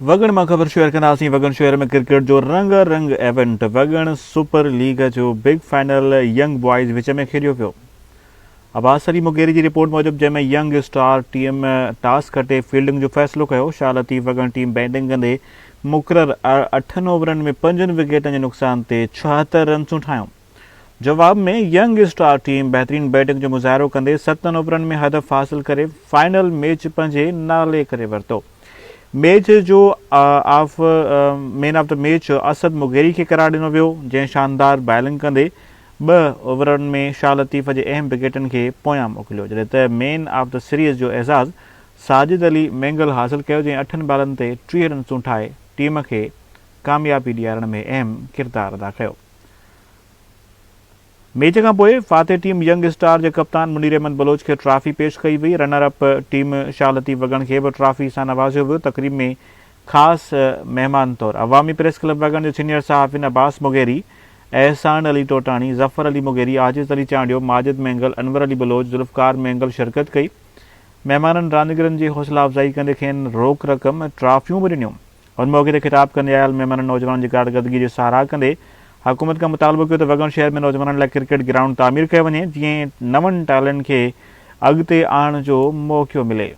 وڳڻ مان خبر شيئر ڪنداسين وڳڻ شهر ۾ ڪرڪيٽ جو رنگا رنگ ايونٽ وڳڻ سپر ليگ جو بگ فائنل ينگ بوائز وچ ۾ کيڏيو ويو. عباس علي مغيري جي رپورٽ موجب جنهن ۾ ينگ اسٽار ٽيم ٽاس کٽي فيلڊنگ جو فيصلو ڪيو. شاهه لطيف وڳڻ ٽيم بيٽنگ ڪندي مقرر اٺن اوورن ۾ پنجن وڪيٽن جي نقصان تي 76 رنسون ٺاهيون. جواب ۾ ينگ اسٽار ٽيم بهترين بيٽنگ جو مظاهرو ڪندي ستن اوورن ۾ هدف حاصل ڪري فائنل ميچ پنهنجي نالي ڪري ورتو. ميچ جو of man of the match Asad Mugheri کي قرار ڏنو ويو، جنهن شاندار بالنگ ڪندي ٻه اوورن ۾ شاهه لطيف جي اهم وڪيٽن کي پويان موڪليو، جڏهن ته مين آف the series جو اعزاز ساجد علي مينگل حاصل ڪيو، جنهن اٺن بالن تي 30 رنسون ٺاهي ٽيم کي ڪاميابي ڏيارڻ ۾ اهم ڪردار ادا ڪيو. ميچ کان پوء فاتح ٽيم ينگ اسٽار جي ڪپتان منير احمد بلوچ کي ٽرافي پيش ڪئي وئي، runner up team Shah Latif Wagan کي به ٽرافي سان نوازيو ويو، تقريب ۾ خاص مهمان طور عوامي پريس ڪلب وڳڻ جي سينيئر صحافين عباس مغيري، احسان علي ٽوٽاڻي، ظفر علي مغيري، عاجز علي چانڊيو، ماجد مينگل، انور علي بلوچ، ذوالفقار مينگل شرڪت ڪئي، مهمانن رانديگرن جي حوصلا افزائي ڪندي کين روڪ رقم ٽرافيون به ڏنيون. ان موقعي تي خطاب ڪندي آيل مهمانن نوجوانن جي ڪارڪردگي جي ساراهه ڪندي حڪومت کان مطالبو ڪيو ته وڳڻ شهر ۾ نوجوانن لاء ڪرڪيٽ گرائونڊ تعمير ڪيو وڃي جيئن نون ٽيلنٽ کي اڳتي آڻڻ جو موقعو ملي.